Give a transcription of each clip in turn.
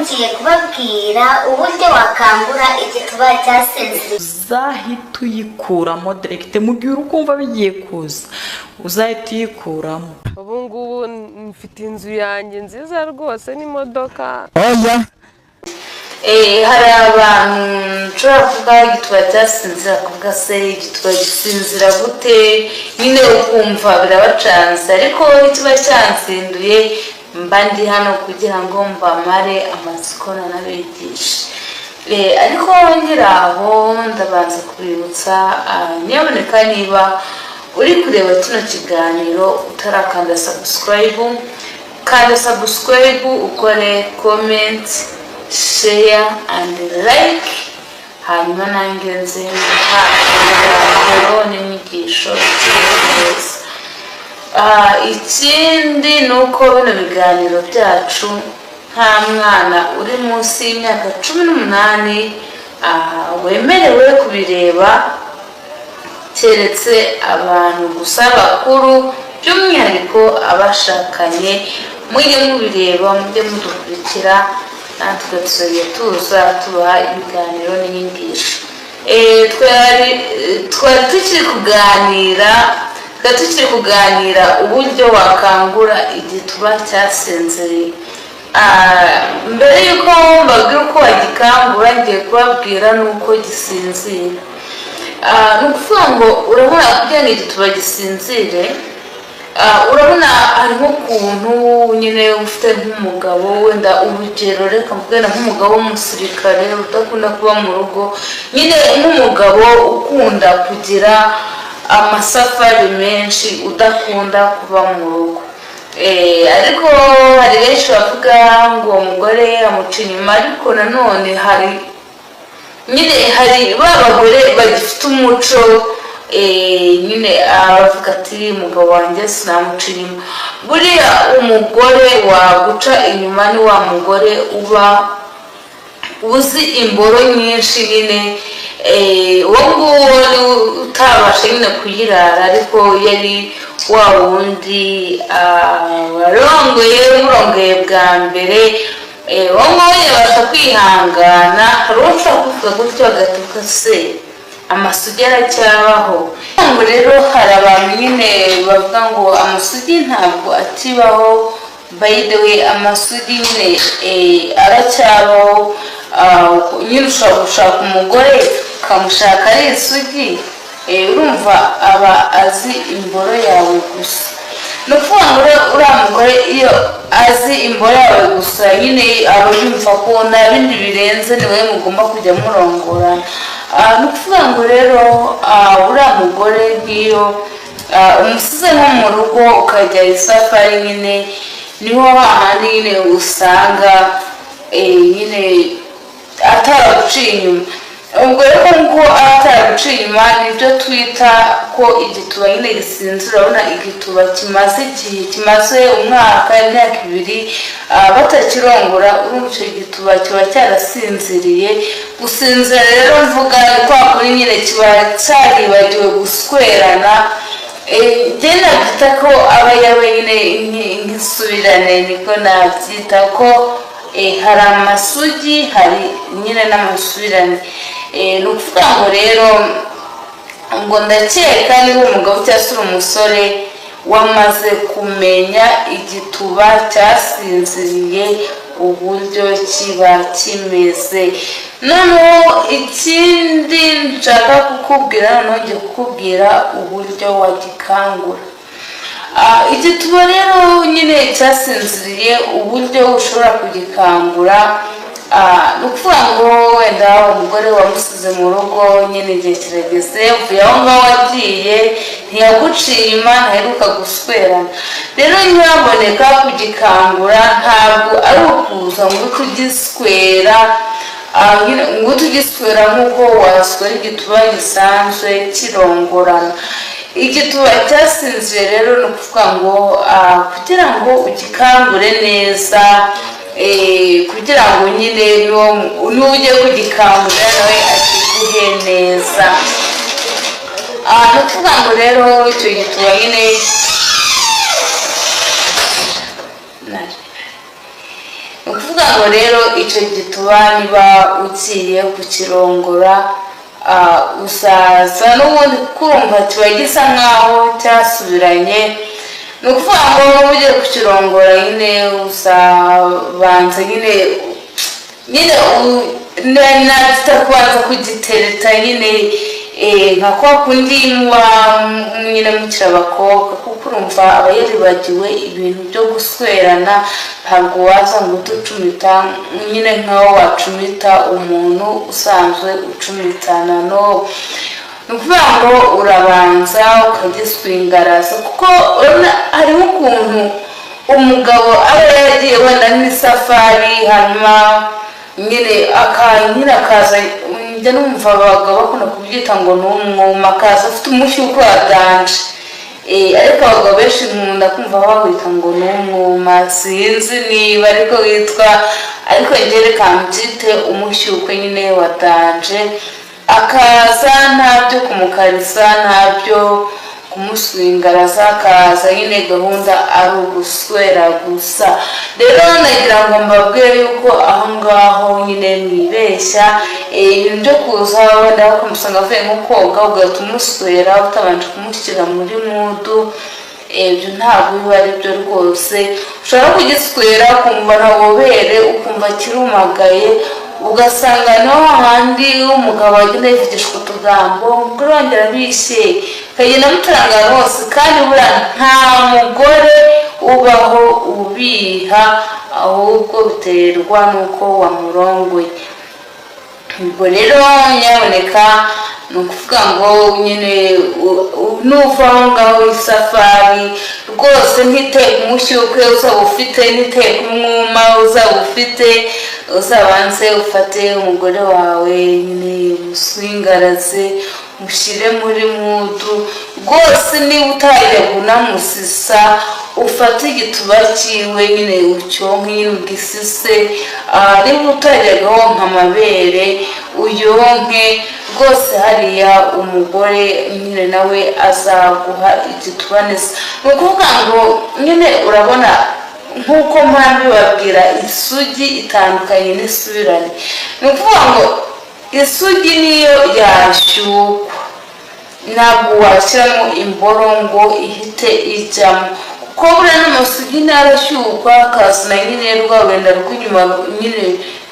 Ngiye kubabwira uburyo wakangura igituba cyasinziriye. Uzahita uyikuramo direct mu gihe uri kumva bigiye kuza, uzahita uyikuramo. Ubu ngubu mfite inzu yanjye nziza rwose n'imodoka. Oya. Hari abantu nshobora kuvuga igituba cyasinzira, kuvuga se igituba gisinzira gute? Nyine ukumva birabacanze, ariko kiba cyanzinduye. Mba ndi hano kugira ngo mbamare amatsiko nanabigishe. Ariko nkiri aho ndabanza kubibutsa, nyaboneka niba uri kureba kino kiganiro utarakanda subscribe, kanda subscribe, ukore comment, share and like, hanyuma nanjye nze nguha ibiganiro n'inyigisho neza. Ikindi ni uko bino biganiro byacu nta mwana uri munsi y'imyaka 18 wemerewe kubireba, keretse abantu gusa bakuru, by'umwihariko abashakanye. Mujye mubireba, mujye mudukurikira, natwe tuzajya tuza tubaha ibiganiro n'inyigisho. Twari tukiri kuganira uburyo wakangura igituba cyasinziriye. Mbere y'uko mbabwira uko wagikangura, ngiye kubabwira n'uko gisinzira. Ni ukuvuga ngo urabona, kugira ngo igituba gisinzire, urabona hariho ukuntu nyine ufite nk'umugabo, wenda urugero reka mvuge nk'umugabo w'umusirikare udakunda kuba mu rugo, nyine nk'umugabo ukunda kugira amasafari menshi, udakunda kuba mu rugo. Ariko hari benshi bavuga ngo uwo mugore amuca inyuma, ariko nanone hari nyine hari ba bagore bagifite umuco, nyine aravuga ati: "Umugabo wanjye sinamuca inyuma." Buriya umugore waguca inyuma ni wa mugore uba uzi imboro nyinshi nyine, uwo nguwo ni utabasha nyine kuyirara, ariko yari wa wundi warongoye, umurongoye bwa mbere, uwo nguwo yabasha kwihangana. Hari uwo ushobora kuvuga gutyo agatuka se amasugi aracyabaho? Ngo rero hari abantu nyine bavuga ngo amasugi ntabwo akibaho. By the way, amasugi nyine aracyabaho. Nyine ushobora gushaka umugore ukamushaka ari isugi. Urumva aba azi imboro yawe gusa. Ni ukuvuga ngo rero uriya mugore iyo azi imboro yawe gusa, nyine aba yumva ko nta bindi birenze, ni wowe mugomba kujya murongorana. Ni ukuvuga ngo rero uriya mugore nk'iyo umusize nko mu rugo ukajya isafari, nyine niho hahandi nyine usanga nyine ataraguciye inyuma. Ubwo rero nk'uko aba ataraguciye inyuma, nibyo twita ko igituba nyine gisinzira. Urabona igituba kimaze igihe, kimaze umwaka, imyaka 2 batakirongora, urumva icyo gituba kiba cyarasinziriye. Gusinzira rero mvuga ni kwa kuri nyine kiba cyaribagiwe guswerana. Njye nabyita ko aba yabaye nyine nk'isubirane, niko nabyita ko hari amasugi, hari nyine n'amasubirane. Ni ukuvuga ngo rero ngo ndakeka niba umugabo cyangwa se uri umusore wamaze kumenya igituba cyasinziriye uburyo kiba kimeze. Noneho ikindi nshaka kukubwira, noneho ngiye kukubwira uburyo wagikangura. Igituba rero nyine cyasinziriye, uburyo ushobora kugikangura, ni ukuvuga ngo wenda umugore wamusize mu rugo, nyine igihe kirageze, uvuye aho ngaho wagiye, ntiyaguciye inyuma, ntaheruka guswerana. Rero nyaboneka kugikangura ntabwo ari ukuza ngo uhite ugiswera, nyine ngo uhite ugiswera nk'uko waswera igituba gisanzwe kirongorana. Igituba cyasinziriye rero, ni ukuvuga ngo kugira ngo ugikangure neza, kugira ngo nyine n'uwo ugiye kugikangurira nawe akiguhe neza, ni ukuvuga ngo rero icyo gituba nyine, ni ukuvuga Ukuvuga ngo rero icyo gituba niba ugiye kukirongora, uzaza n'ubundi kumva kiba gisa nkaho cyasubiranye. Ni ukuvuga ngo niba ugiye kukirongora nyine uzabanza nyine nabyita kubanza kugitereta nyine, nka kwa kundi muba nyine mukiri abakobwa, kuko urumva aba yaribagiwe ibintu byo guswerana. Ntabwo waza ngo uhite ucumita nyine nkaho wacumita umuntu usanzwe ucumitana. No ni ukuvuga ngo urabanza ukagiswingaraza, kuko urabona hariho ukuntu umugabo aba yaragiye wenda n'isafari, hanyuma nyine nyine akaza, njya numva abagabo bakunda kubyita ngo ni umwuma, akaza afite umushyuko wa danger. Ariko abagabo benshi nkunda kumva bawita ngo ni umwuma, sinzi niba ariko witwa, ariko njye reka mbyite umushyukwe nyine wa danger. Akaza nta byo kumukarisa, nta byo kumuswingaraza, akaza nyine gahunda ari uguswera gusa. Rero nagira ngo mbabwire yuko aho ngaho nyine mwibeshya, ibintu byo kuza wenda bakamusanga avuye nko koga ugahita umuswera utabanje kumushyira muri mood, ibyo ntabwo biba ari byo rwose. Ushobora kugiswera ukumva ntabobere, ukumva kirumagaye, ugasanga no hahandi umugabo agenda yivugishwa utugambo, umugore wanjye arabishye, akagenda amutaranga hose. Kandi buriya nta mugore ubaho ubiha, ahubwo biterwa n'uko wamurongoye. Ubwo rero nyaboneka ni ukuvuga ngo nyine nuva aho ngaho isafari rwose, ntiteke umushyukwe uzaba ufite, ntiteke umwuma uzaba ufite, uzabanze ufate umugore wawe nyine umuswingaraze, mushyire muri mood rwose. Niba utajya kunamusisa, ufate igituba cyiwe nyine ucyonke, nyine ugisise. Niba utajyaga wonka amabere, uyonke rwose. Hariya umugore nyine nawe azaguha igituba neza. Ni ukuvuga ngo nyine urabona nk'uko mpamvu babwira, isugi itandukanye n'isubirane. Ni ukuvuga ngo isugi niyo yashyukwa ntabwo washyiramo imboro ngo ihite ijyamo, kuko buriya n'amasugi ntarashyukwa akazana nyine rwa rwenda rw'inyuma nyine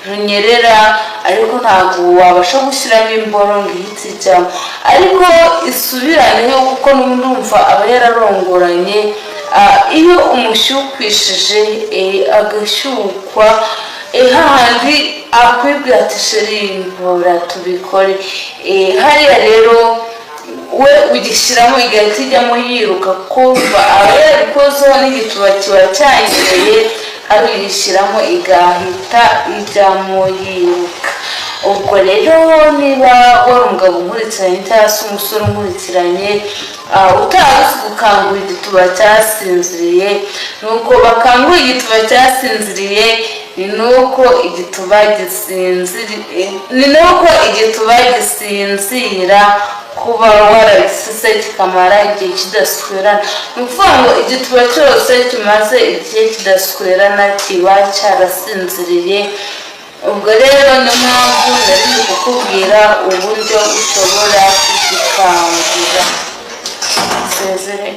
runyerera, ariko ntabwo wabasha gushyiramo imboro ngo ihite ijyamo. Ariko isubirane yo, kuko n'ubundi urumva aba yararongoranye, iyo umushyukwishije agashyukwa, hahandi akwibwira ati: "Chéri, mbora tubikore." Hariya rero we ugishyiramo igahita ijyamo yiruka, kumva aba yarabikozeho n'igituba kiba cyanyereye, hari ugishyiramo igahita ijyamo yiruka. Ubwo rero niba wari umugabo unkurikiranye cyangwa se umusore unkurikiranye, utazi gukangura igituba cyasinziriye, ni uko bakangura igituba cyasinziriye, ni nuko igituba gisinzira kuba warabisize kikamara igihe kidaswerana. Ni ukuvuga ngo igituba cyose kimaze igihe kidaswerana kiba cyarasinziriye. Ubwo rero niyo mpamvu nari ndi kukubwira uburyo ushobora kugikangura. Sezere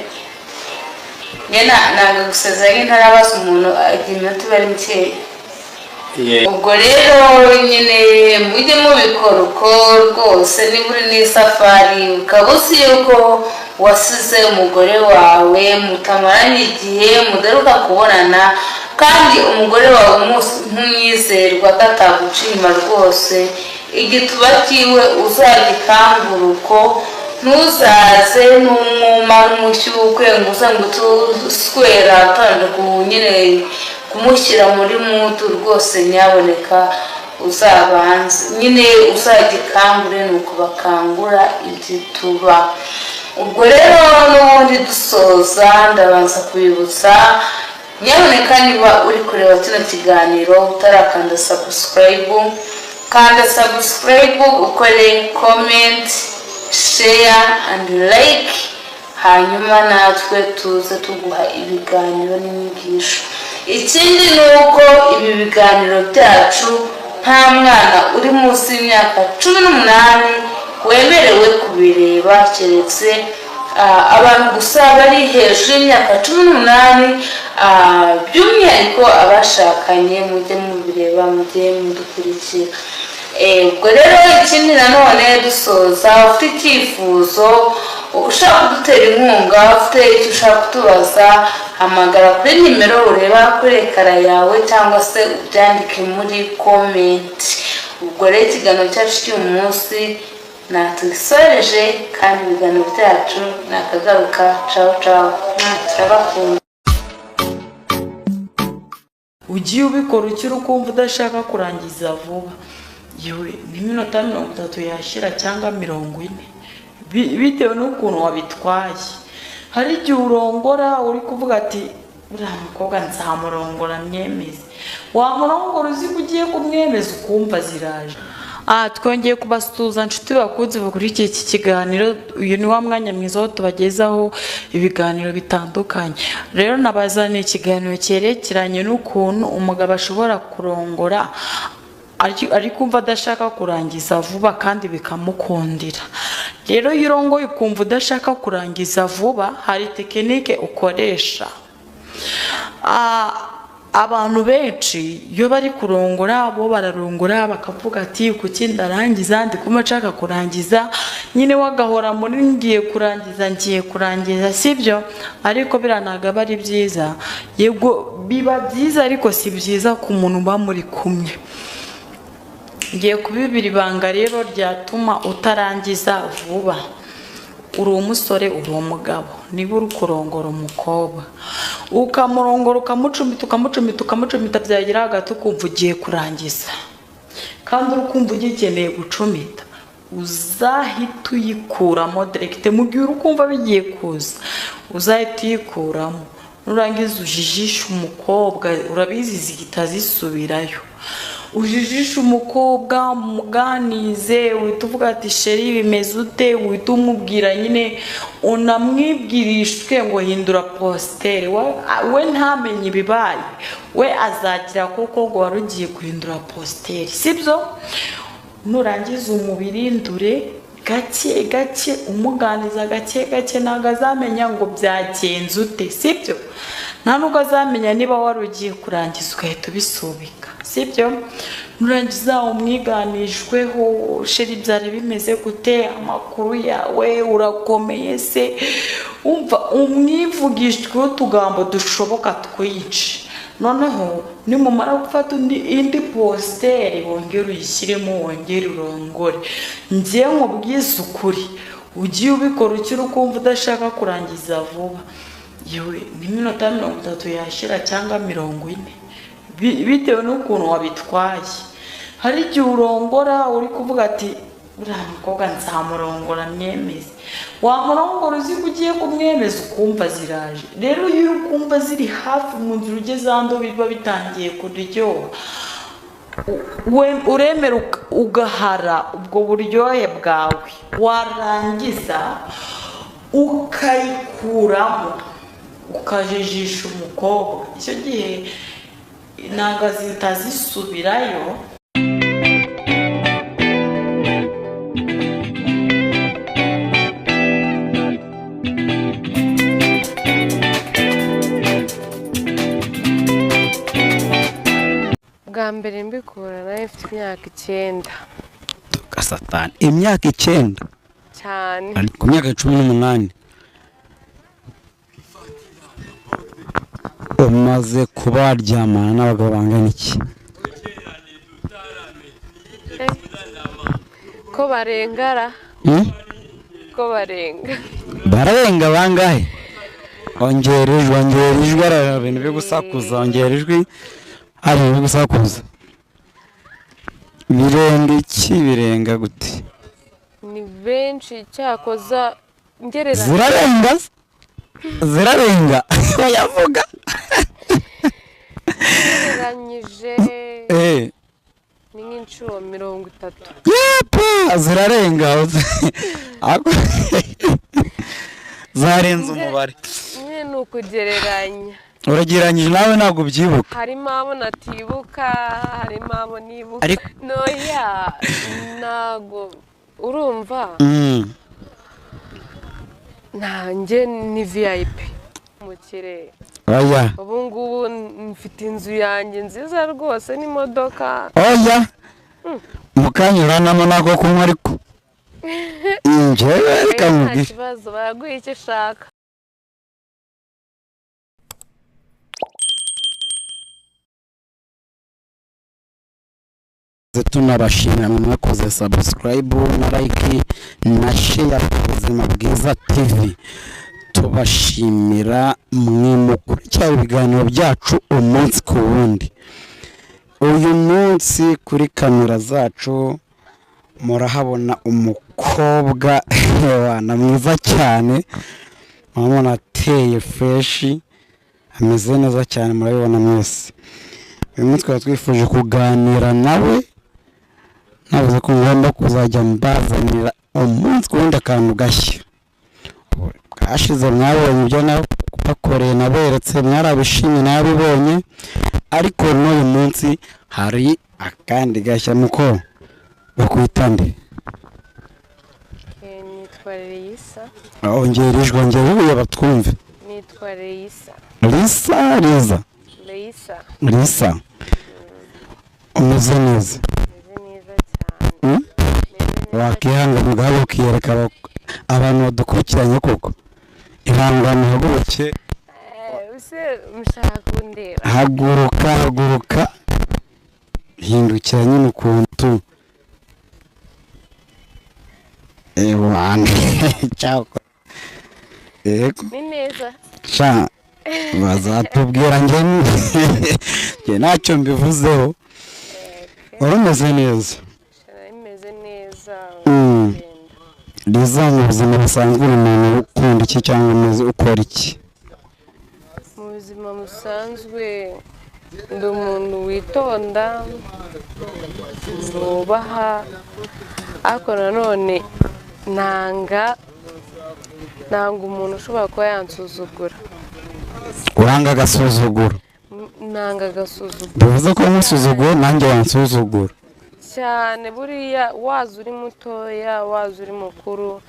njye ntabwo gusezera nyine ntarabaza umuntu, iminota iba ari mikeya. Ubwo rero nyine mujye mubikora uko rwose. Niba uri n'isafari ukaba uzi yuko wasize umugore wawe, mutamaranye igihe, mudaheruka kubonana, kandi umugore wawe nk'umwizerwa ko ataguca inyuma rwose, igituba cyiwe uzagikangura uko. Ntuzaze n'umwuma n'umushyukwe ngo uze ngo utuswera utabanje ku nyine kumushyira muri mood rwose. Nyaboneka uzabanze nyine uzagikangure, ni uko bakangura igituba. Ubwo rero n'ubundi dusoza, ndabanza kubibutsa, nyaboneka niba uri kureba kino kiganiro utarakanda subscribe, kanda subscribe, ukore comment, share and like, hanyuma natwe tuze tuguha ibiganiro n'inyigisho. Ikindi ni uko ibi biganiro byacu nta mwana uri munsi y'imyaka 18 wemerewe kubireba, keretse abantu gusa bari hejuru y'imyaka 18, by'umwihariko abashakanye, mujye mubireba, mujye mudukurikira. Ubwo rero ikindi nanone dusoza, ufite icyifuzo, ushaka kudutera inkunga, ufite icyo ushaka kutubaza, hamagara kuri nimero ureba kuri écran yawe cyangwa se ubyandike muri comment. Ubwo rero ikiganiro cyacu cy'uyu munsi natugisoreje, kandi ibiganiro byacu nakagaruka. Cawu cawu, turabakunda. Ugiye ubikora ukiri ukumva udashaka kurangiza vuba, yewe nk'iminota 30 yashira cyangwa 40, bitewe n'ukuntu wabitwaye. Hari igihe urongora uri kuvuga ati: "Uriya mukobwa nzamurongora mwemeze." Wamurongora uzi ko ugiye kumwemeza, ukumva ziraje. Aha twongeye kubasuhuza, nshuti bakunze bakurikiye iki kiganiro. Uyu ni wa mwanya mwiza aho tubagezaho ibiganiro bitandukanye. Rero nabazaniye ikiganiro cyerekeranye n'ukuntu umugabo ashobora kurongora ari kumva adashaka kurangiza vuba kandi bikamukundira. Rero iyo urongoye ukumva udashaka kurangiza vuba, hari technique ukoresha. Abantu benshi iyo bari kurongora, bo bararongora bakavuga ati: "Kuki ndarangiza? Ndi kumva nshaka kurangiza." Nyine wagahora muri "ngiye kurangiza, ngiye kurangiza", sibyo? Ariko biriya ntabwo aba ari byiza. Yego biba byiza, ariko si byiza ku muntu uba muri kumwe. Ngiye kubibira ibanga rero ryatuma utarangiza vuba. Uri umusore, uri umugabo, niba uri kurongora umukobwa, ukamurongora, ukamucumita, ukamucumita, ukamucumita, byagera hagati ukumva ugiye kurangiza kandi uri kumva ugikeneye gucumita, uzahita uyikuramo direct. Mu gihe uri kumva bigiye kuza, uzahita uyikuramo. Nurangiza ujijishe umukobwa, urabizi zihita zisubirayo. Ujijishe umukobwa, muganize, uhita uvuga ati: "Chérie, bimeze ute?" Uhita umubwira nyine, unamwibwirishwe ngo: "Hindura posture." We ntamenye ibibaye, we azagira koko ngo wari ugiye guhindura posture, sibyo? Nurangiza umubirindure gake gake, umuganiza gake gake, ntabwo azamenya ngo byagenze ute, sibyo? Nta nubwo azamenya niba wari ugiye kurangiza ugahita ubisubika, sibyo? Nurangiza umwiganishweho: "Chérie, byari bimeze gute? Amakuru yawe? Urakomeye se?" Umva, umwivugishweho utugambo dushoboka twinshi. Noneho nimumara gufata indi posture, wongere uyishyiremo, wongere urongore. Ngiye nkubwize ukuri, ugiye ubikora ukiri ukumva udashaka kurangiza vuba, yewe nk'iminota 30 yashira cyangwa 40, bitewe n'ukuntu wabitwaye. Hari igihe urongora uri kuvuga ati: "Uriya mukobwa nzamurongora mwemeze." Wamurongora uzi ko ugiye kumwemeza, ukumva ziraje. Rero iyo uri kumva ziri hafi mu nzira ugeze ahandi biba bitangiye kuryoha, uremera ugahara ubwo buryohe bwawe, warangiza ukayikuramo, ukajijisha umukobwa. Icyo gihe intanga zihita zisubirayo. Bwa mbere mbikura nawe mfite imyaka 9. Satani, imyaka 9? Cyane. Ku myaka 18 umaze kuba waryamana n'abagabo bangana iki? Ko barengara. Hmm? Ko barenga. Bararenga bangahe? Ongera ijwi, ongera ijwi. Hari ibintu byo gusakuza. Ongera ijwi, hari ibintu byo gusakuza. Birenga iki? Birenga gute? Ni benshi, cyakoza ngereranya. Zirarenga, zirarenga, bayavuga. Ngereranyije, ni nk'inshuro 30. Yepa, zirarenga. Zarenze umubare. Nyine ni ukugereranya. Uragereranyije nawe ntabwo ubyibuka. Harimo abo natibuka, harimo abo nibuka. Noya ntago urumva. Nanjye ni VIP mu kirere. Oya. Ubu ngubu mfite inzu yanjye nziza rwose n'imodoka. Oya. Mukanyuranamo nako kunywa ariko. Njyewe reka nkubwire. Nta kibazo, baraguha icyo ushaka. Tunabashimira mwakoze subscribe na like na share ku Buzima Bwiza TV. Tubashimira mwe mukurikira ibiganiro byacu umunsi ku wundi. Uyu munsi kuri kamera zacu murahabona umukobwa wana mwiza cyane, murabona ateye fresh, ameze neza cyane, murabibona mwese. Uyu munsi twari twifuje kuganira nawe, navuze ko ngomba kuzajya mbazanira umunsi ku wundi akantu gashya. Bwashize mwabonye ibyo nabakoreye, naberetse, mwarabishimye, nabibonye, ariko n'uyu munsi hari akandi gashya. Muko bakwita nde? Nitwa Leisa. Ongera ijwi, ongera ijwi batwumve. Nitwa Leisa. Lisa, Liza. Leisa. Lisa. Umeze neza. Meze neza cyane. Wakihangana ubwawe ukiyereka abantu badukurikiranye koko. Ihangane uhaguruke. Ese mushaka kundeba? Haguruka, haguruka. Hindukira nyine ukuntu. Ewana. Ciao. Yego. Ni neza. Sha bazatubwira njye ntacyo mbivuzeho. Wari umeze neza. Meze neza. Liza, mu buzima busanzwe uri umuntu ukunda iki cyangwa umeze ukora iki? Mu buzima busanzwe ndi umuntu witonda, nubaha, ariko nanone nanga umuntu ushobora kuba yansuzugura. Uranga agasuzuguro? Nanga agasuzuguro. Bivuze ko nkusuzuguye nanjye wansuzugura. Cyane. Buriya waza uri mutoya, waza uri mukuru,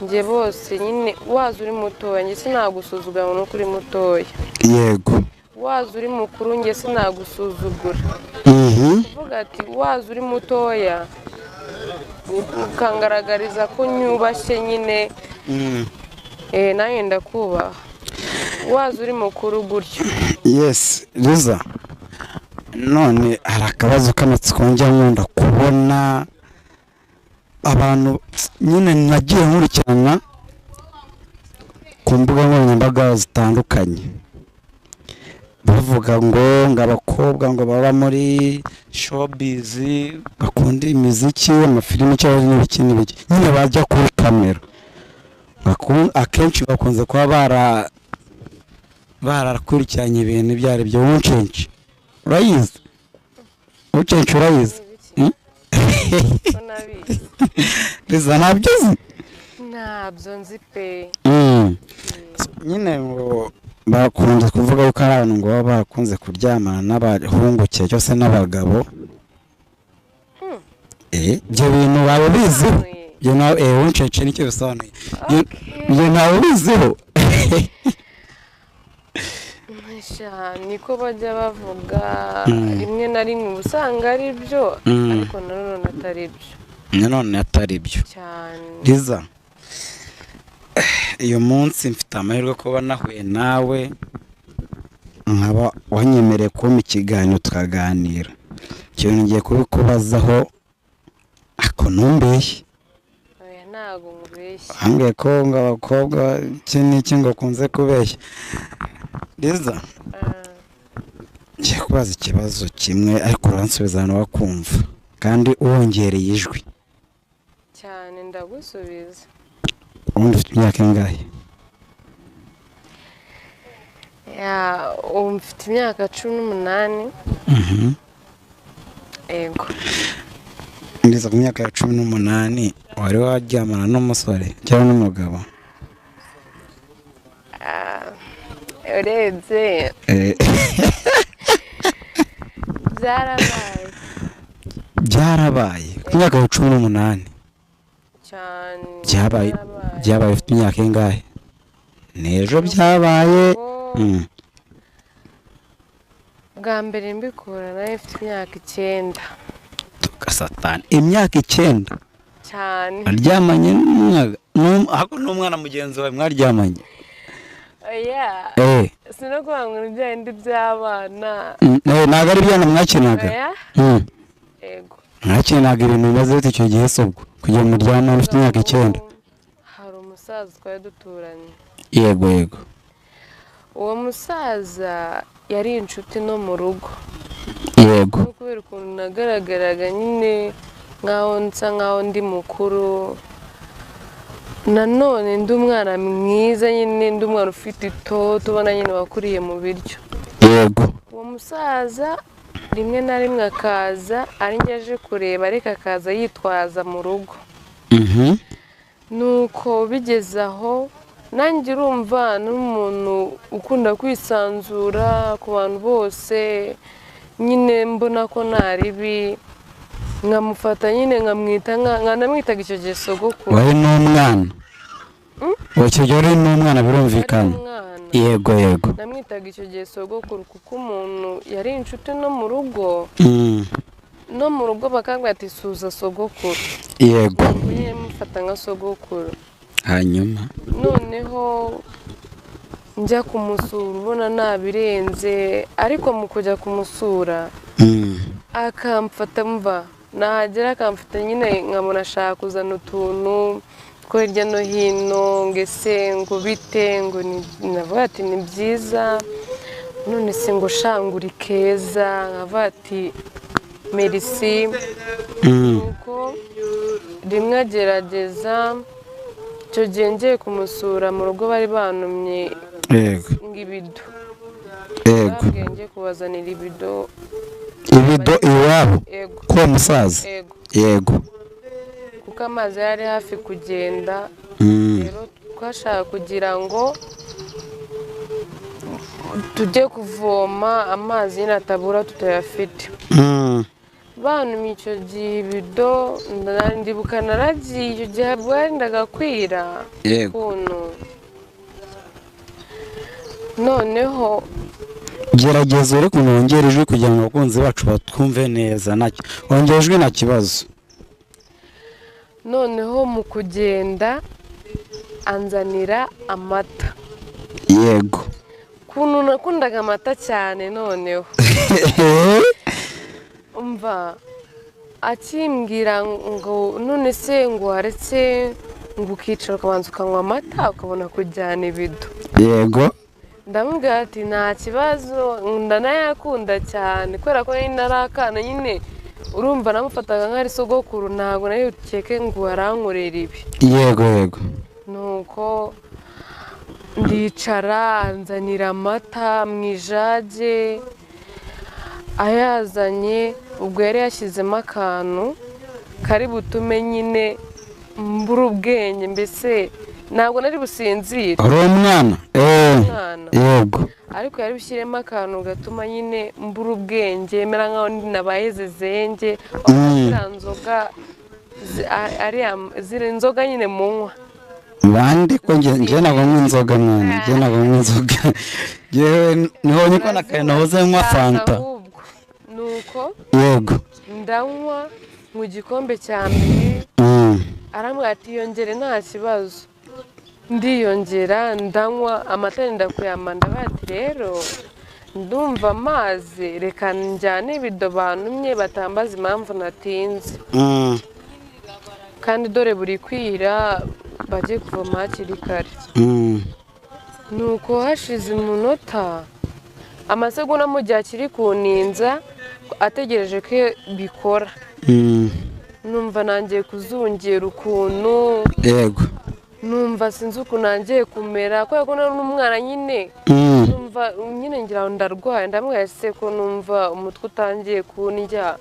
njye bose nyine, waza uri mutoya njye sinagusuzugura ngo nuko uri mutoya. Yego. Waza uri mukuru njye sinagusuzugura. Kuvuga ati waza uri mutoya ukangaragariza ko nyubashye nyine, nanjye ndakubaha. Waza uri mukuru gutyo. Yes, Liza. None hari akabazo k'amatsiko njya nkunda kubona abantu nyine nagiye nkurikirana ku mbuga nkoranyambaga zitandukanye, bavuga ngo abakobwa ngo baba muri showbiz bakunda imiziki, amafilimi cyangwa n'ibiki n'ibiki, nyine bajya kuri kamera akenshi bakunze kuba barakurikiranye ibintu ibyo ari byo. Ubucenshi urayizi? Ubucenshi urayizi? Liza ntabyo uzi? Ntabyo nzi pe. Nyine ngo bakunze kuvuga ko ari abantu ngo baba bakunze kuryamana n'abahungu cyangwa se n'abagabo. Ibyo bintu waba ubiziho? Ubucenshi nicyo bisobanuye. Ibyo ntawe ubiziho? Niko bajya bavuga rimwe na rimwe usanga ari byo, ariko nanone atari byo. Nanone atari byo cyane. Liza, uyu munsi mfite amahirwe kuba nahuye nawe, nkaba wanyemereye kumpa ikiganiro tukaganira. Ikintu ngiye kubikubazaho ariko ntumbeshye. Oya ntabwo nkubeshye. Ambwiye ko ngo abakobwa iki n'iki ngo ukunze kubeshya. Liza, ngiye kubaza ikibazo kimwe ariko uransubiza ahantu wakumva kandi wongereye ijwi. Cyane ndagusubiza. Ubundi ufite imyaka ingahe? Ubu mfite imyaka 18. Yego. Ngeze ku myaka ya 18 wari waryamana n'umusore cyangwa n'umugabo? Urebye byarabaye. Byarabaye ku myaka 18 cyane. Byabaye byabaye ufite imyaka ingahe? N'ejo byabaye. Bwa mbere mbikora nayo mfite imyaka 9. Tugasatana imyaka 9 cyane. Aryamanye n'umwana mugenzi wawe mwaryamanye? Oya. Sino kuvuga ngo ni bya bindi by'abana. Ntabwo ari ibyana mwakinaga. Yego. Mwakinaga ibintu bimaze bite icyo gihe se ubwo kugira ngo muryamane ufite imyaka 9? Hari umusaza twari duturanye. Yego yego. Uwo musaza yari inshuti no mu rugo. Yego. Kubera ukuntu nagaragaraga nyine nkaho nsa nkaho ndi mukuru, nanone ndi umwana mwiza nyine, ndi umwana ufite itoto ubona nyine wakuriye mu biryo. Yego. Uwo musaza rimwe na rimwe akaza ari njye aje kureba, ariko akaza yitwaza mu rugo. Nuko bigeze aho nanjye urumva n'umuntu ukunda kwisanzura ku bantu bose nyine, mbona ko nta ribi, nkamufata nyine nkamwita nkanamwitaga icyo gihe sogokuru. Wari n'umwana? Icyo gihe wari n'umwana birumvikana. Yego yego. Namwitaga icyo gihe sogokuru kuko umuntu yari inshuti no mu rugo. No mu rugo bakambwira ati suza sogokuru. Yego. Nyine mufata nka sogokuru. Hanyuma noneho njya kumusura ubona nabirenze, ariko mu kujya kumusura akamfata mva nahagera akamfata nyine nkabona ashaka kuzana utuntu two hirya no hino, ngo ese ngo bite, ngo navuga ati ni byiza, none se ngo shangura keza, nkavuga ati merci. Nuko rimwe agerageza, icyo gihe ngiye kumusura mu rugo bari bantumye ngo ibido. Yego. Ngiye kubazanira ibido. Ibido iwabo ko musaza? Yego. Kuko amazi yari hafi kugenda, rero twashaka kugira ngo tujye kuvoma amazi nyine atabura tutayafite. Bantumye icyo gihe ibido, ndibuka naragiye icyo gihe bwarendaga kwira ukuntu. Noneho gerageza uri wongera ijwi kugira ngo abakunzi bacu batwumve neza, wongera ijwi nta kibazo. Noneho mu kugenda anzanira amata. Yego. Ukuntu nakundaga amata cyane noneho. Umva akimbwira ngo none se ngo waretse ngo ukicara ukabanza ukanywa amata ukabona kujyana ibido. Yego. Ndamubwira ati nta kibazo, ndanayakunda cyane kubera ko nari narakana nyine, urumva namufataga nk'ari sogokuru, ntabwo nari bukeke ngo arankorera ibi. Yego yego. Nuko ndicara anzanira amata mu ijage, ayazanye ubwo yari yashyizemo akantu kari butume nyine mbura ubwenge, mbese ntabwo nari businzire. Uri umwana? Yego. Ariko yari bushyiremo akantu gatuma nyine mbura ubwenge, mera nkaho nabaye zezenge, nzoga ziri inzoga nyine munywa. Bande ko nge ntabwo nywa inzoga mwana, nge ntabwo nywa inzoga. Yewe niho niko nakaye nahoze nywa fanta. Nuko yego ndanywa mu gikombe cya mbere, arambwira ati yongere nta kibazo. Ndiyongera ndanywa amata yenda kuyama, ndavuga ati rero ndumva amazi, reka njyane ibido bantumye batambaza impamvu natinze. Kandi dore buri kwira bajye kuvoma hakiri kare. Nuko hashize umunota, amasegonda mu gihe akiri kuninza ategereje ko bikora. Numva nangiye kuzungera ukuntu. Yego. Numva sinzi ukuntu nangiye kumera kubera ko nari n'umwana nyine. Numva nyine ngira ngo ndarwaye, ndamubwira se ko numva umutwe utangiye kundya.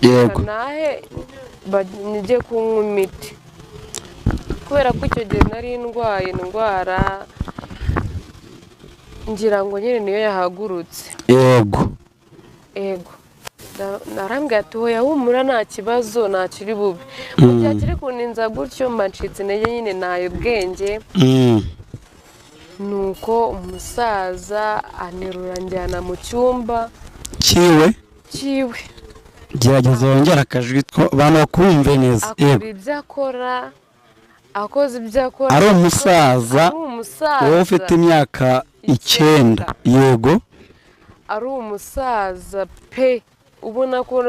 Yego. Nahe nijye kunywa imiti. Kubera ko icyo gihe nari ndwaye indwara Ngira ngo nyine niyo yahagurutse. Yego. Ego. Narambwira ati hoya humura, nta kibazo, ntakiri bube. Mu gihe akiri kuninza gutyo, mba ncitse intege nyine, ntaye ubwenge. Nuko umusaza anterura njyana mu cyumba Kiwe? Cyiwe. Gerageza wongere akajwi abantu bakumve neza. Akora Yego. ibyo akora, akoze ibyo akora. Ari umusaza? Ari umusaza. Wowe ufite imyaka 9, yego. Ari umusaza pe, ubona ko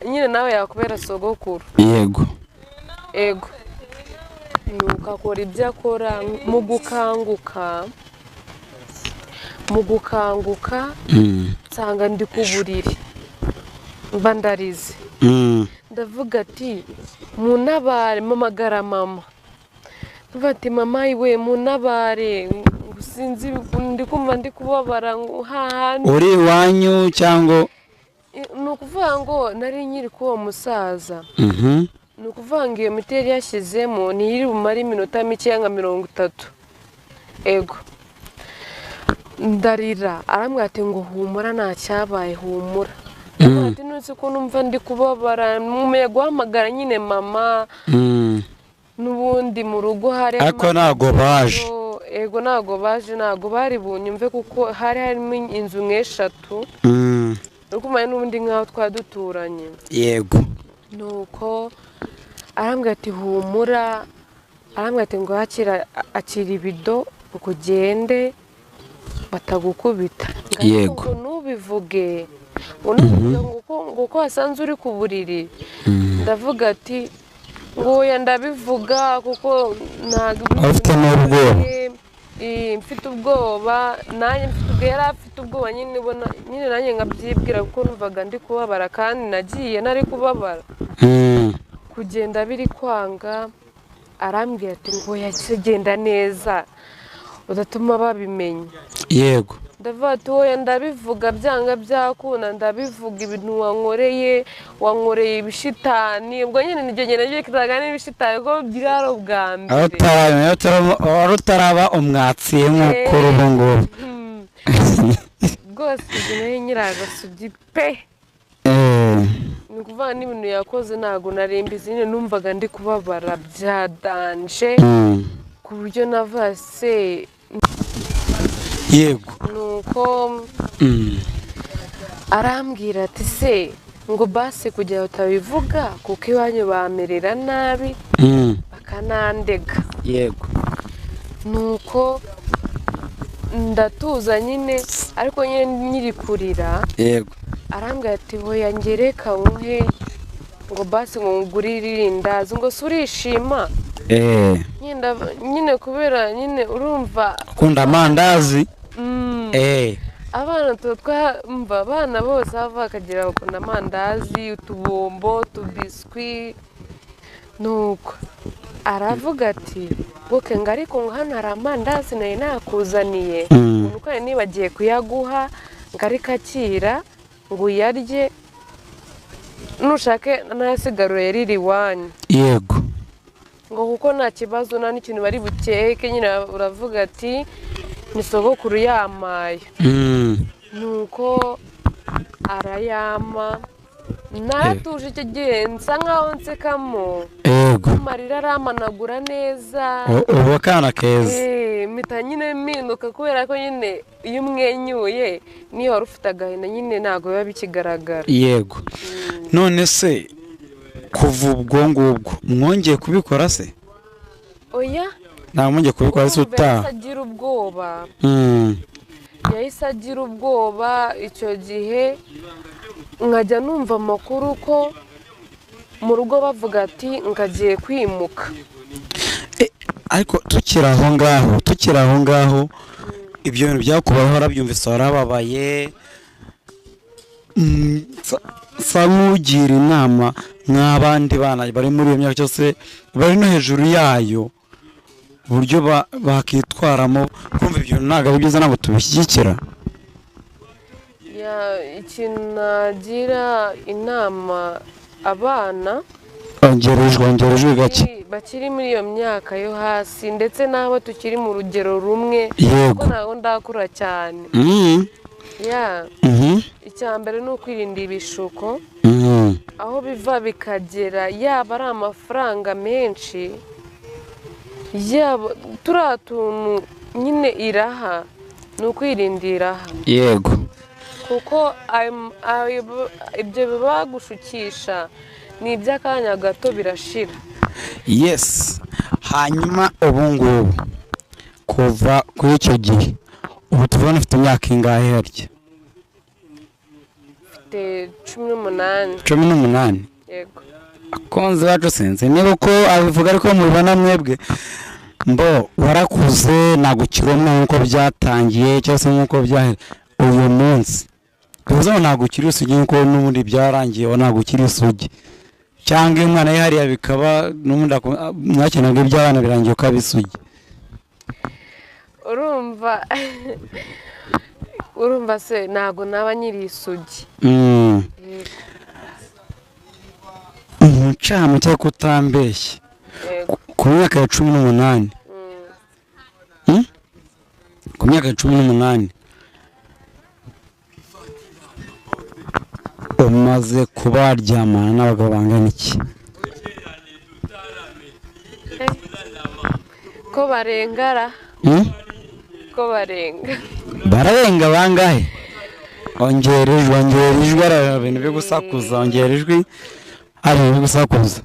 nyine nawe yakubera sogokuru. Yego. Ego. Nuko akora ibyo akora, mu gukanguka nsanga ndi ku buriri, mba ndarize. Ndavuga ati muntabare, mpamagara mama. Ndavuga ati mama iwe, muntabare, sinzi, ndi kumva ndi kubabara ngo hahandi. Uri iwanyu cyangwa? Ni ukuvuga ngo nari nkiri k'uwo musaza. Ni ukuvuga ngo iyo miti yari yashyizemo ntiyiri bumare iminota mikeya nka 30. Ego, ndarira, arambwira ati ngo humura, nta cyabaye, humura. Ndavuga ati ntuzi ko numva ndi kubabara, nkumeye guhamagara nyine mama. N'ubundi mu rugo hari Ariko ntago baje? Ego, ntago baje, ntago bari bunyumve kuko hari harimo inzu nk'eshatu. Uri n'ubundi nk'aho twari duturanye. Yego. Nuko arambwira ati humura, arambwira ati ngo akira, akira ibido ngo ugende batagukubita. Ngo ariko ngo ntubivuge, ngo ntubivuge, ngo uko wasanze uri ku buriri. Ndavuga ati ngo oya, ndabivuga kuko ntabwo Ufite n'ubwoba. Mfite ubwoba nanjye, mfite ubwo yari afite ubwoba nyine, ubona nyine nanjye nkabyibwira kuko numvaga ndi kubabara kandi nagiye nari kubabara. Kugenda biri kwanga, arambwira ati ngo genda neza udatuma babimenya. Yego. Ndavuga ati wowe, ndabivuga byanga byakunda, ndabivuga ibintu wankoreye, wankoreye ibishitani. Ubwo nyine niryo ngenda byitaga n'ibishitani kuko byari ubwa Aho mbere. Wari utaraba umwatsi nk'uko uri ubu ngubu. Rwose ibyo nari nyiragasugi pe. Ni ukuvuga n'ibintu yakoze ntabwo nari mbizi nyine, numvaga ndi kubabara bya danger ku buryo navuga se. Yego. Nuko arambwira ati se ngo basi kugira ngo utabivuga kuko iwanyu bamerera nabi bakanandega. Yego. Nuko ndatuza nyine, ariko nyine nkiri kurira. Yego. Arambwira ati hoya, ngereka nkuhe ngo basi ngo ngurire irindazi, ngo se urishima? Nyine kubera nyine urumva Ukunda amandazi. Abana tuba twumva, abana bose bava bakagera bakunda amandazi, utubombo, utubiswi. Nuko aravuga ati boke ngo ariko ngo hano hari amandazi nari nakuzaniye, uko nari nibagiye kuyaguha, ngo ariko akira ngo uyarye, nushake n'ayasigaruye riri iwanyu. Yego. Ngo kuko nta kibazo, nta n'ikintu bari bukeke nyine, uravuga ati ni sogokuru yamaye. Nuko arayama, naratuje icyo gihe, nsa nkaho nsekamo. Yego. Amarira aramanagura neza. Ubu akana keza. Mpita nyine mpinduka kubera ko nyine iyo umwenyuye niyo wari ufite agahinda nyine ntabwo biba bikigaragara. Yego. None se kuva ubwo ngubwo mwongeye kubikora se? Oya. Ntabwo mwongeye kubikora se? Urumva Utaha? yahise agira ubwoba. Yahise agira ubwoba icyo gihe, nkajya numva amakuru ko mu rugo bavuga ati ngagiye kwimuka. Ariko tukiri aho ngaho, ibyo bintu byakubayeho warabyumvise, warababaye. Sa nk'ugira inama nk'abandi bana bari muri iyo myaka cyose bari no hejuru yayo, uburyo bakitwaramo kumva ibyo bintu ntabwo ari byiza, ntabwo tubishyigikira. Ikintu nagira inama abana Ongera ijwi, ongera ijwi gake. Bakiri muri iyo myaka yo hasi, ndetse n'abo tukiri mu rugero rumwe, kuko ntabwo ndakura cyane. Ya, icya mbere ni ukwirinda ibishuko, aho biva bikagera, yaba ari amafaranga menshi, yaba turiya tuntu nyine, iraha ni ukwirinda iraha. Kuko ibyo bibagushukisha ni iby'akanya gato, birashira. Yes. Hanyuma ubu ngubu, kuva kuri icyo gihe, ubu tubona ufite imyaka ingahe harya? Mfite 18. 18? Yego. Akunze bacu, sinzi niba uko abivuga ariko mubibona mwebwe. Mbo warakuze, ntabwo ukiri umwana nk'uko byatangiye cyangwa se nk'uko byahe uyu munsi. Bivuze ngo ntabwo ukiri isugi, nk'uko n'ubundi byarangiye, ntabwo ukiri isugi. Cyangwa iyo umwana yihariye bikaba n'ubundi mwakinaga iby'abana birangiye ukaba isugi. Urumva se ntabwo naba nyiri isugi. Mu ncamake, kutambeshya, Yego. ku myaka ya 18, Ku myaka ya 18 umaze kuba waryamana n'abagabo bangana iki? Ko barengara. Ko barenga. Bararenga bangahe? Ongera ijwi, ongera ijwi, hari ibintu byo gusakuza. Ongera ijwi, hari ibintu byo gusakuza.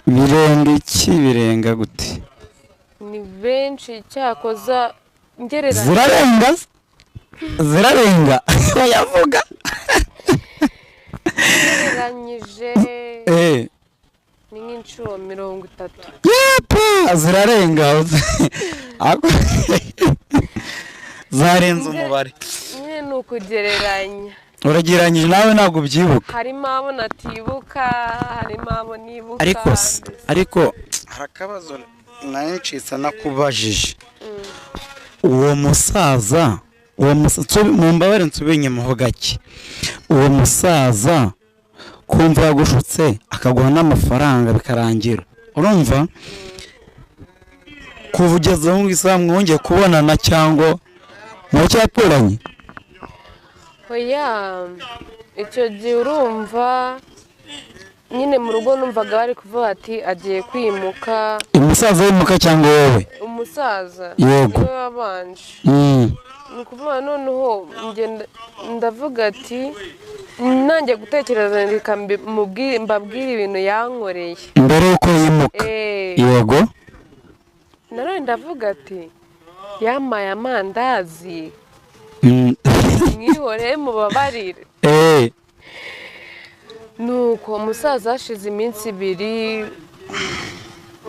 Birenga iki? Birenga gute? Ni benshi, cyakoza ngereranya. Zirarenga se? Zirarenga bayavuga. Ngereranyije, ni nk'inshuro 30. Yepa, zirarenga. Zarenze umubare. Nyine ni ukugereranya. Uragereranyije nawe, ntabwo ubyibuka. Harimo abo natibuka, harimo abo nibuka. Ariko se, ariko hari akabazo nari ncitse nakubajije. Uwo musaza, mumbabare nsubire inyuma ho gake. Uwo musaza kumva yagushutse akaguha n'amafaranga bikarangira, urumva kuva ugeze aho isaha mwongeye kubonana cyangwa muracyaturanye? Oya, icyo gihe urumva nyine mu rugo numvaga bari kuvuga ati agiye kwimuka. Umusaza wimuka cyangwa wowe? Umusaza. Niwe wabanje. Ni ukuvuga noneho njye ndavuga ati nanjye gutekereza, reka mbabwire ibintu yankoreye. Mbere y'uko yimuka? Yego. Nanone ndavuga ati yampaye amandazi, mwihoreye mubabarire. Nuko umusaza hashize iminsi 2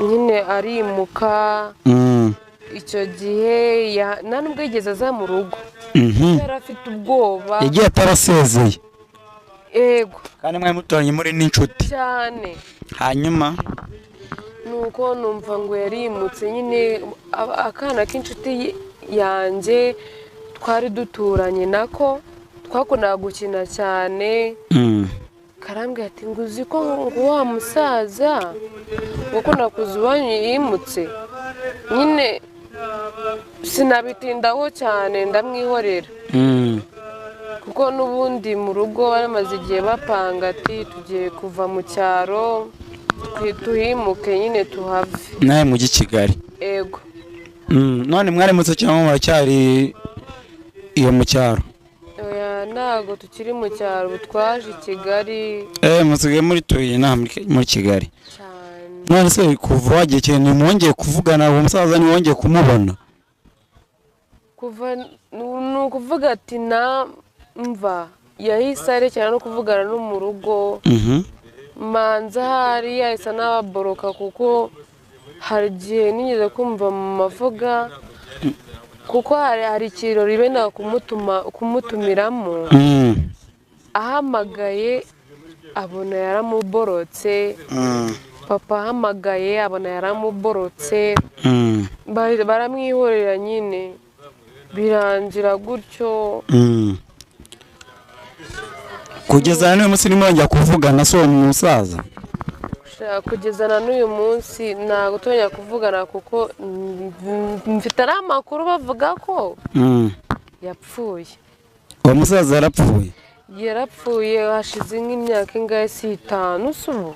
nyine arimuka. Icyo gihe nta nubwo yigeze aza mu rugo. Yari afite ubwoba. Yagiye atarasezeye? Yego. Kandi mwari muturanye, muri n'inshuti? Cyane. Hanyuma? Nuko numva ngo yarimutse nyine, akana k'inshuti yanjye twari duturanye nako twakundaga gukina cyane, karambwira ati ngo uzi ko ngo wa musaza wakunda kuza iwanyu yimutse nyine. Sinabitindaho cyane, ndamwihorera, kuko n'ubundi mu rugo bamaze igihe bapanga ati tugiye kuva mu cyaro, tuhimuke nyine tuhave. Nawe mujyi Kigali? Ego. None mwarimutse cyangwa muracyari iyo mu cyaro? Oya, ntabwo tukiri mu cyaro, ubu twaje i Kigali. Musigaye muri tuye inaha muri Kigali? Cyane. None se kuva wagiye cyane ntimwongeye kuvugana? Uwo musaza ntiwongeye kumubona? Kuva ni ukuvuga ati na mva yahise arekera no kuvugana no mu rugo. Manza ahari yahise anababoroka, kuko hari igihe nigeze kumva mu mavuga, kuko hari ikirori benda kumutumiramo, ahamagaye abona yaramuborotse. Papa ahamagaye abona yaramuborotse. Baramwihorera nyine, birangira gutyo. Kugeza n'uyu munsi ntimwongera kuvugana se uwo musaza? Kugeza na n'uyu munsi ntabwo tujya kuvugana kuko mfite amakuru bavuga ko yapfuye. Uwo musaza yarapfuye? Yarapfuye hashize nk'imyaka ingahe, si 5 se ubu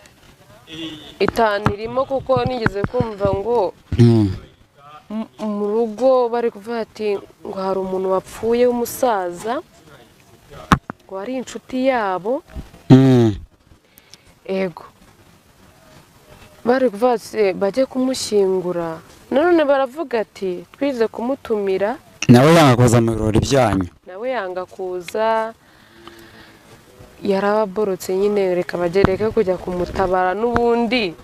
5 irimo, kuko nigeze kumva ngo mu rugo bari kuvuga ati ngo hari umuntu wapfuye w'umusaza ngo ari inshuti yabo. Ego bari kuvuga ati bajye kumushyingura, nanone baravuga ati twize kumutumira, nawe yanga kuza mu birori byanyu, nawe yanga kuza, yarababorotse nyine, reka bagereke kujya kumutabara n'ubundi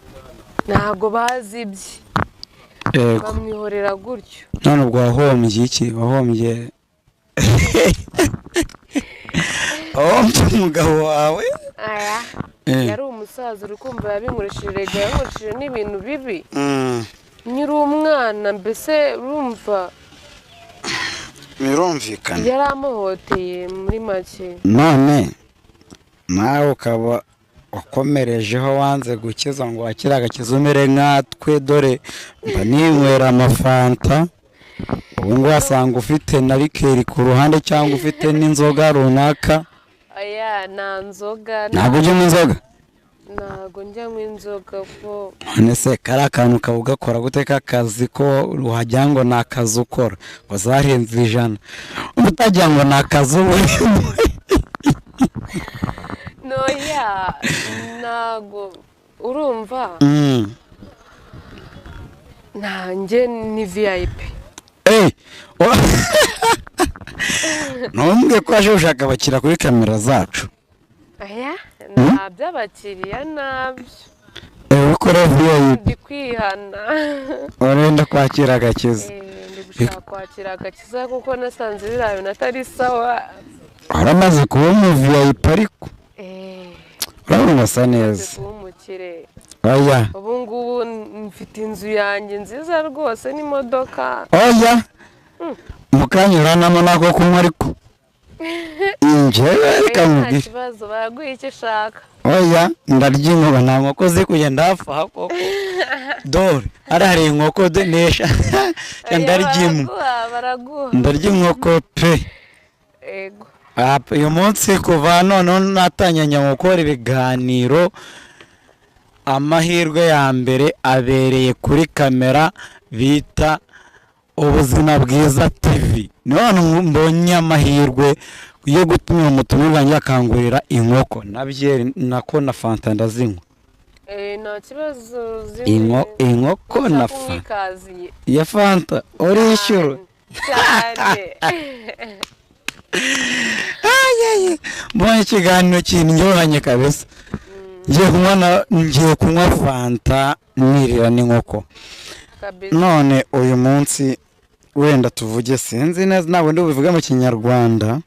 ntago bazi ibye, bamwihorera gutyo. None ubwo wahombye iki? Wahombye umugabo wawe? Yari umusaza uri kumva yabinkoresheje, yankoresheje n'ibintu bibi nyiri umwana, mbese urumva birumvikana yaramuhoteye muri make. None nawe ukaba wakomerejeho wanze gukiza ngo wakire agakiza umere nkatwe, dore mba ninywera amafanta, ubu ngubu wasanga ufite na rikeri ku ruhande cyangwa ufite n'inzoga runaka. Aya nta nzoga. Ntabwo ujya mu inzoga? Ntabwo njya mu inzoga ko. None se kari akantu ukaba ugakora gute k'akazi ko wagira ngo ni akazi ukora ngo zarenze 100 utagira ngo ni akazi uba urimo? Noya ntabwo urumva nanjye ni VIP. Ntumbwe ko waje gushaka abakiriya kuri kamera zacu. Aya ntabyo abakiriya nabyo. Ukora VIP. Ndi kwihana. Urenda kwakira agakiza. Ndi gushaka kwakira agakiza kuko nasanze biriya bintu atari sawa. Waramaze kuba umu VIP ariko. Urabona asa neza. Oya. Ubu ngubu mfite inzu yanjye nziza rwose n'imodoka. Oya. Mukanyuranamo nako kunywa ariko. Injewe reka ikibazo baraguha icyo ushaka. Oya ndarya inkoko, nta nkoko ziri kugenda hafi aha koko. Dore hari inkoko nesha ndarya imwe. Ndarya inkoko pe. Ego. Uyu munsi kuva none natangiranye gukora ibiganiro, amahirwe ya mbere abereye kuri kamera bita Ubuzima Bwiza TV. None mbonye amahirwe yo gutumira umutumirwa wanjye akangurira inkoko na byeri nako na fanta ndazinywa. Nta kibazo zinywa inkoko na fanta ya fanta urishyura cyane. Mbonye ikiganiro kindyohanye kabisa. Ngiye kunywa fanta nirira n'inkoko. None uyu munsi wenda tuvuge sinzi neza ntabwo ndi bubivuge mu Kinyarwanda,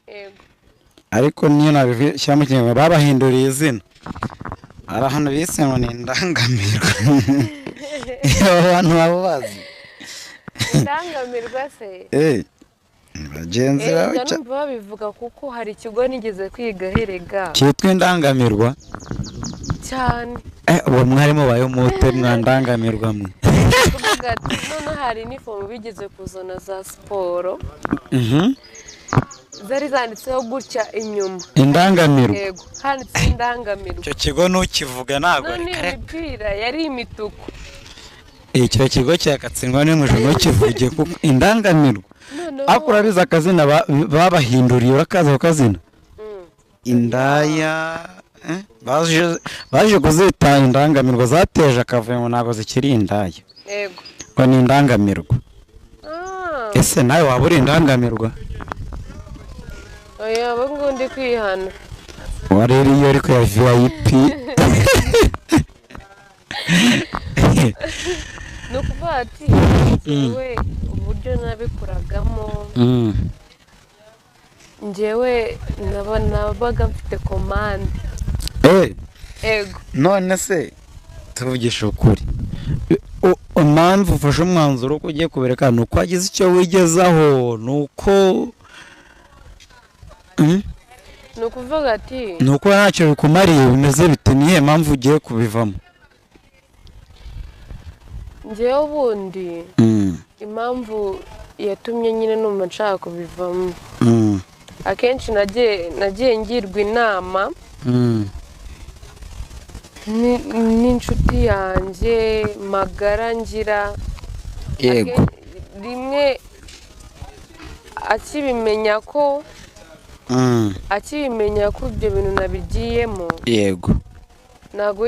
ariko niyo nabishyira mu Kinyarwanda babahinduriye izina. Hari ahantu bise ngo ni indangamirwa. Abo bantu baba bazi indangamirwa se? Bagenzi bawe babivuga kuko hari ikigo nigeze kwiga herega cyitwa indangamirwa cyane. Uwo mwarimu bayo mute mwandangamirwa mwe. None hari inifomu bigeze kuzana za siporo zari zanditseho gutya inyuma indangamirwa. Yego handitseho indangamirwa. Icyo kigo ntukivuga ntabwo. None imipira yari imituku. Icyo kigo cyakatsindwa n'umujura ntukivuge kuko indangamirwa. Ariko urabizi akazina babahinduriye, urakaza ako kazina indaya. Baje kuzita indangamirwa, zateje akavuyo ngo ntabwo zikiri indaya. Yego ngo ni indangamirwa. Ese nawe waba uri indangamirwa? Oya ubu ngubu ndi kwihana. Warera iyo ariko ya VIP. Ni ukuvuga ati njyewe uburyo nabikoragamo, njyewe nabaga mfite komande. Ego. None se tuvugisha ukuri, impamvu ufashe umwanzuro ko ugiye kubereka ni uko wagize icyo wigezaho, ni uko ni ukuvuga ati ni uko ntacyo bikumariye, bimeze bite? Niyo mpamvu ugiye kubivamo? Njyewe ubundi impamvu yatumye nyine numva nshaka kubivamo, akenshi nagiye ngirwa inama n'inshuti yanjye magara ngira. Yego. Rimwe akibimenya ko ibyo bintu nabigiyemo, yego, ntabwo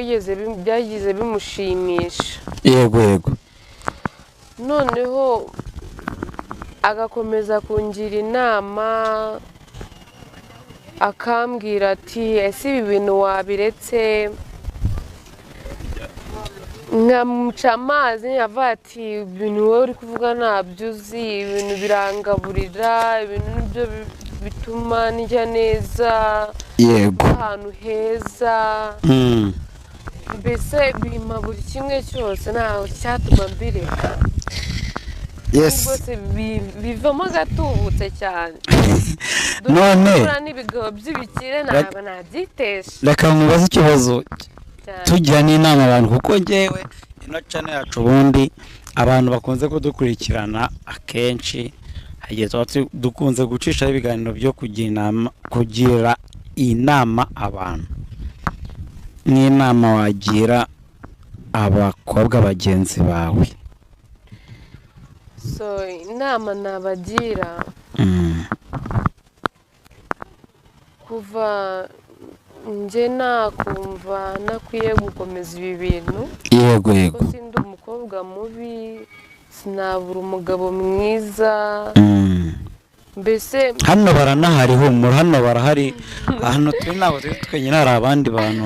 byagize bimushimisha. Yego yego. Noneho agakomeza kungira inama, akambwira ati ese ibi bintu wabiretse, nkamuca amazi avuga ati ibintu wowe uri kuvuga ntabyo uzi, ibintu birangaburira, ibintu nibyo bituma ndya neza, yego, ahantu heza, mbese bimpa buri kimwe cyose, ntaho cyatuma mbireka. Yes. Rwose bivamo gatubutse cyane. None n'ibigabo by'ibikire ntabwo nabyitesha. Reka nkubaze ikibazo, tugira n'inama abantu, kuko ngewe ino channel yacu ubundi abantu bakunze kudukurikirana akenshi hagiye tuba dukunze gucishaho ibiganiro byo kugira inama abantu. N'inama wagira abakobwa bagenzi bawe? So inama nabagira, kuva nje nakumva nakwiye gukomeza ibi bintu. Yego yego. Kuko sindi umukobwa mubi, sinabura umugabo mwiza. Mbese hano baranahari, humura, hano barahari, hano turi ntabwo turi twenyine, hari abandi bantu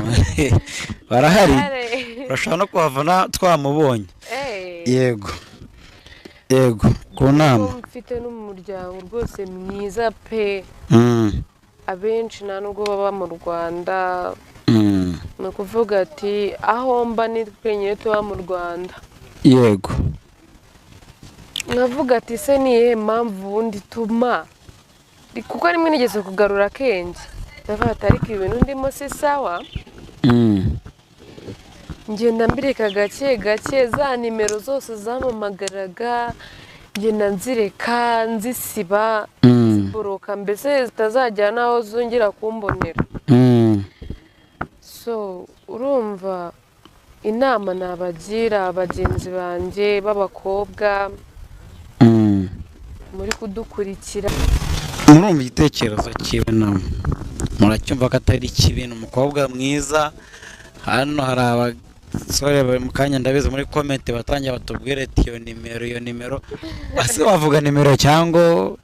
barahari, urashobora no kuhavana twamubonye. Yego yego, ku nama mfite n'umuryango rwose mwiza pe. Abenshi nta nubwo baba mu Rwanda, ni ukuvuga ati aho mba ni twenyine tuba mu Rwanda. Yego. Nkavuga ati se ni iyihe mpamvu ubundi ituma, kuko rimwe nigeze kugarura akenge ndavuga ati ariko ibintu ndimo si sawa, ngenda mbireka gake gake, za nimero zose zampamagaraga ngenda nzireka, nzisiba, ziboroka, mbese zitazajya n'aho zongera kumbonera. So urumva inama nabagira bagenzi banjye b'abakobwa muri kudukurikira, murumva igitekerezo kiwe namwe muracyumva ko atari kibi, ni umukobwa mwiza. Hano hari abasore mu kanya ndabizi muri comment batangiye batubwire ati iyo nimero, iyo nimero, ase wavuga nimero cyangwa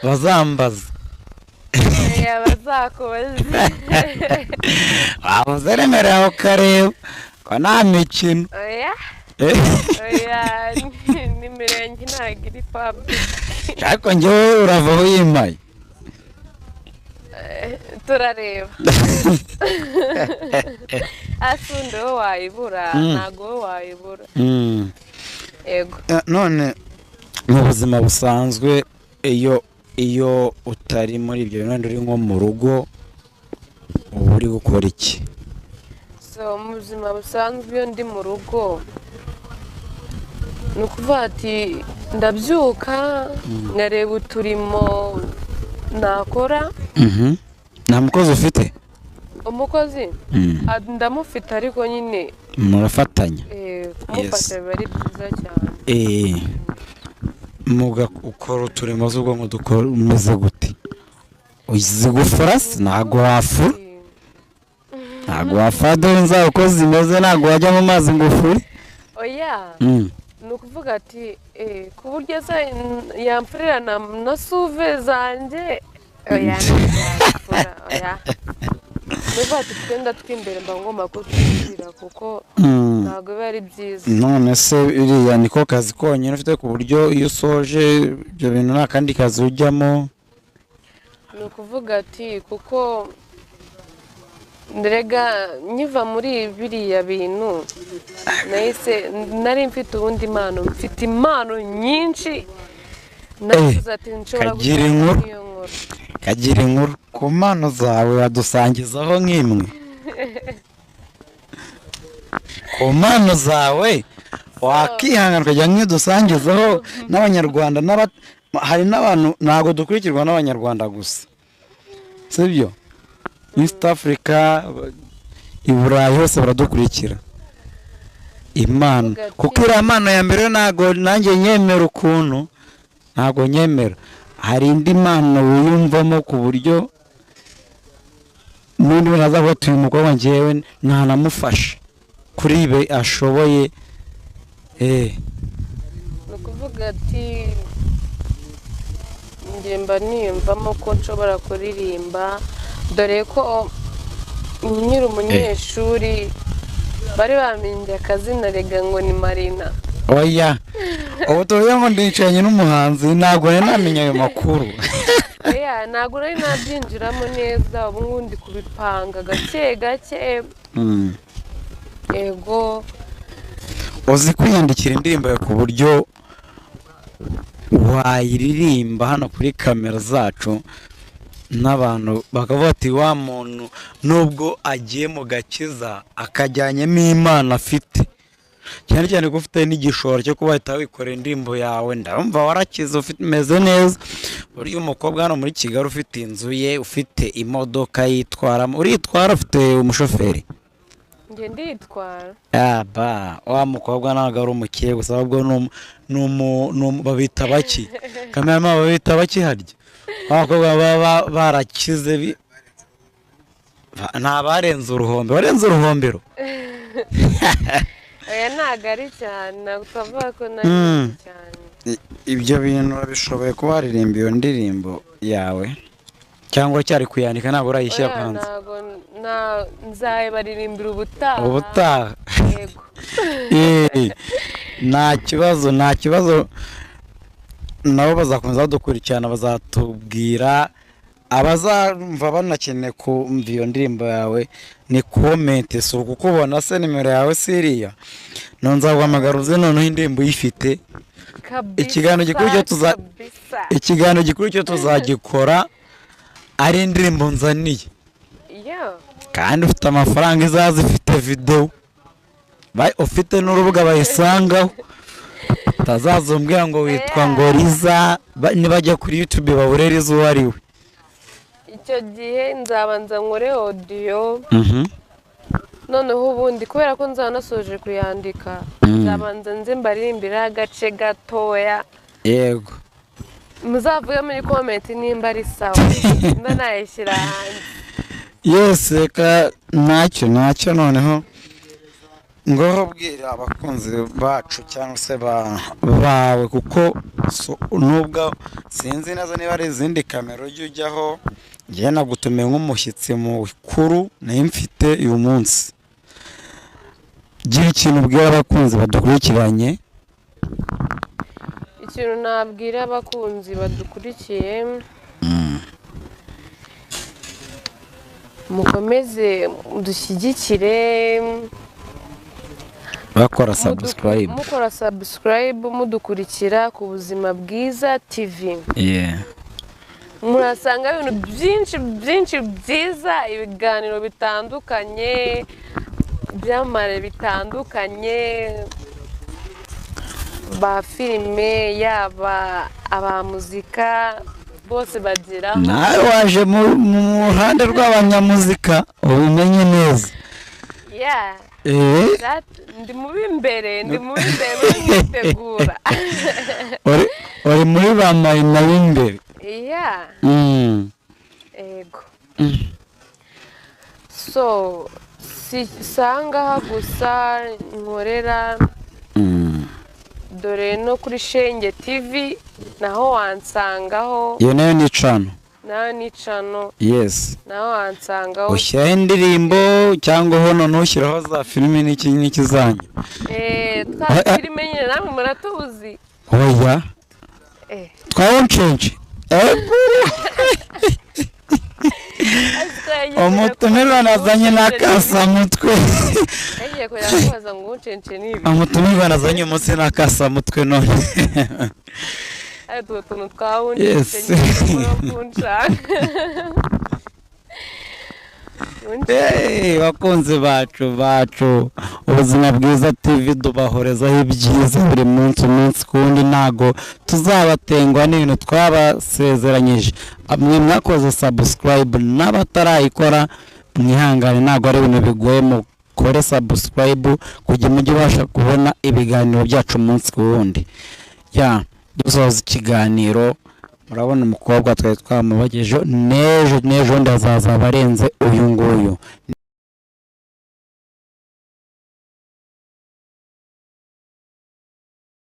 bazambaza? Bazakubaza. Wabuze nimero yawe ukareba ko nta mikino. Oya oya, nimero yanjye ntabwo iri public. Ariko njyewe urava wimaye. Turareba. Asundi wowe wayibura, ntabwo wowe wayibura. Yego. None mu buzima busanzwe iyo utari muri ibyo bintu, uri nko mu rugo, uba uri gukora iki? So mu buzima busanzwe iyo ndi mu rugo, ni ukuvuga ati ndabyuka nkareba uturimo nakora. Nta mukozi ufite? Umukozi ndamufite, ariko nyine murafatanya. Kumufasha biba ari byiza cyane. Ukora uturimo z'ubwonko dukora umeze gute? Uzi gufura se? Ntabwo wafura, ntabwo wafura, dore inzara uko zimeze, ntabwo wajya mu mazi ngo ufure. Oya, ni ukuvuga ati ku buryo se yamfurira na suve zanjye, oya ntiyafura, oya. Nuvuga ati utwenda tw'imbere mba ngomba kutwifurira kuko ntabwo biba ari byiza. None se iriya niko kazi konyine ufite ku buryo iyo usoje ibyo bintu nta kandi kazi ujyamo? Ni ukuvuga ati kuko ndrega nkiva muri biriya bintu nahise nari mfite ubundi impano, mfite impano nyinshi, navuze ati nshobora kagira gutanga inkuru. iyo nkuru. Kagira inkuru ku mpano zawe wadusangizaho nk'imwe. Ku mpano zawe Wakihangana ukajya nk'iyo dusangizaho n'Abanyarwanda, hari n'abantu, ntabwo dukurikirwa n'Abanyarwanda gusa, sibyo? East Africa, i Burayi hose baradukurikira. Impano, kuko iriya mpano ya mbere ntabwo nanjye nyemera ukuntu, ntabwo nyemera. Hari indi mpano wiyumvamo ku buryo n'undi muntu azavuga ati: "Uyu mukobwa njyewe ntanamufasha kuri ibi ashoboye." Ni ukuvuga ati njye mba niyumvamo ko nshobora kuririmba, dore ko nkiri umunyeshuri bari bampimbye akazina rega ngo ni Marina. Oya, ubu tuvuge ngo ndicaranye n'umuhanzi? Ntabwo nari namenya ayo makuru. Oya, ntabwo nari nabyinjiramo neza. Ubu ngubu ndi kubipanga gake gake. Yego. Uzi kwiyandikira indirimbo yawe ku buryo wayiririmba hano kuri kamera zacu n'abantu bakavuga ati: "Wa muntu nubwo agiye mu gakiza akajyanyemo impano afite," cyane cyane ko ufite n'igishoro cyo kuba wahita wikorera indirimbo yawe? Ndumva warakize, ufite umeze neza. Burya umukobwa hano muri Kigali ufite inzu ye, ufite imodoka yitwaramo, uritwara, ufite umushoferi? Njye nditwara. Aba wa mukobwa ntabwo ari umukire gusa, ahubwo babita baki, kamerama? Babita baki harya abakobwa baba barakize? Nta barenze uruhombe, barenze uruhombero. Oya, ntabwo ari cyane, ntabwo twavuga ko nari cyane. Ibyo bintu urabishoboye kuba waririmba iyo ndirimbo yawe, cyangwa cyari kuyandika ntabwo urayishyira Oya, hanze? Ntabwo nzayibaririmbira ubutaha. Ubutaha. Yego. Nta kibazo, nta kibazo. Nabo bazakomeza badukurikirana, bazatubwira. Abazumva banakeneye kumva iyo ndirimbo yawe ni comment. Si ukukubona se? Nimero yawe si iriya? None nzaguhamagara uze noneho indirimbo uyifite. Kabisa. Kabisa. Ikiganiro gikuru cyo tuzagikora ari indirimbo nzaniye kandi ufite amafaranga, izaza ifite videwo, ufite n'urubuga bayisangaho. Utazaza umbwira ngo witwa ngo Riza, nibajya kuri YouTube babure Riza uwo ari we. Icyo gihe nzabanza nkore audio, noneho ubundi kubera ko nzaba nasoje kuyandika, nzabanza nze mbaririmbira agace gatoya. Muzavuge muri comment nimba ari sawa, nimba nayishyira hanze. Yes, reka ntacyo, ntacyo. Noneho ngaho bwira abakunzi bacu cyangwa se bawe, kuko nubwo sinzi neza niba ari izindi kamera ujya ujyaho, njyewe nagutumiye nk'umushyitsi mukuru nayo mfite uyu munsi. Gira ikintu ubwira abakunzi badukurikiranye. Ikintu nabwira abakunzi badukurikiye: mukomeze dushyigikire. Bakora subscribe. Mukora subscribe, mudukurikira ku Buzima Bwiza TV. Murasanga ibintu byinshi byinshi byiza, ibiganiro bitandukanye, ibyamamare bitandukanye ba filime, yaba aba muzika, bose bageraho. Nawe waje mu ruhande rw'abanyamuzika, ubimenye neza. Yeah. Ndi mu b'imbere, ndi mu b'imbere muri mwitegura. Uri muri ba Marina b'imbere. Yeah. Ego. So si ahangaha gusa nkorera, dore no kuri Shenge TV naho wansangaho. Iyo nayo ni channel. Nayo ni channel. Naho wansangaho. Ushyiraho indirimbo cyangwa ho noneho ushyiraho za filime n'iki n'iki zanyu? Twa filime nyine namwe muratuzi. Oya. Twawuncenje. Umutumirwa nazanye n'akasamutwe. Yagiye kujya kubaza ngo uncenje ni ibi. Umutumirwa nazanye umunsi n'akasamutwe none. Ariko utwo tuntu twa uncenje nyine kunshaka. Hey, bakunzi bacu Ubuzima Bwiza TV, tubahorezaho ibyiza buri munsi, umunsi ku wundi. Ntago tuzabatengwa n'ibintu twabasezeranyije. Mwe mwakoze subscribe n'abatarayikora, mwihangane, ntabwo ari ibintu bigoye. Mukore subscribe kugira mujye ubasha kubona ibiganiro byacu umunsi ku wundi. Ya, dusoza ikiganiro, murabona umukobwa twari twamubagejeho, n'ejo n'ejo bundi azaza abarenze uyu nguyu.